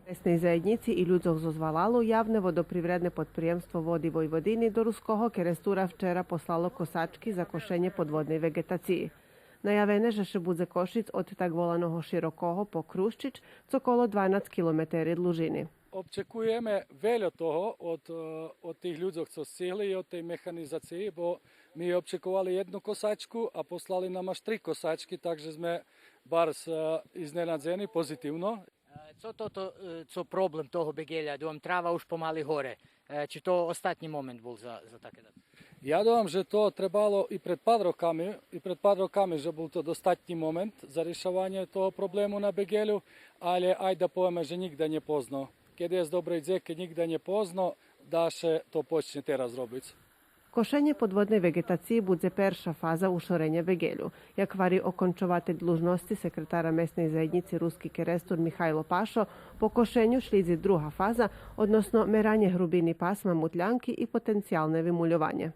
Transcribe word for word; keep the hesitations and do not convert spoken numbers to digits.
Месней заєднїци и людзох зоз валалу Явне водопривредне подприємство Води Войводини до Руского Керестура вчера послало косачки за кошенє подводней веґетациї. Наявене же ше будзе кошиц од так воланого Широкого по Крущич, цо коло дванац километери длужини. Обчекуєме вельо того од, е, од тих людзох цо стигли и од тей механизациї, бо ми обчекували єдну косачку, а послали нам аж три косачки, так же зме барз, е, изненадзени, позитивно. Е, Цо то, то, е, цо проблем того беґеля, думам, трава уж помали горе. Е, Чи то остатнї момент бул за, за таке? Я думам же то требало и пред пар роками, и пред пар роками же бул то достатнї момент за ришованє того проблему на беґелю, але айде да повеме же нїґда нє позно. Кед єст добрей дзек, нїґда нє позно, да ше то почнє тераз робиц. Кошенє подводней веґетациї будзе перша фаза ушореня беґелю. Як гвари окончователь длужносци секретара Месней заєднїци Руски Керестур Михайло Пашо, по кошеню шлїдзи друга фаза, односно меранє грубини пасма мутлянки и потенциялне вимульованє.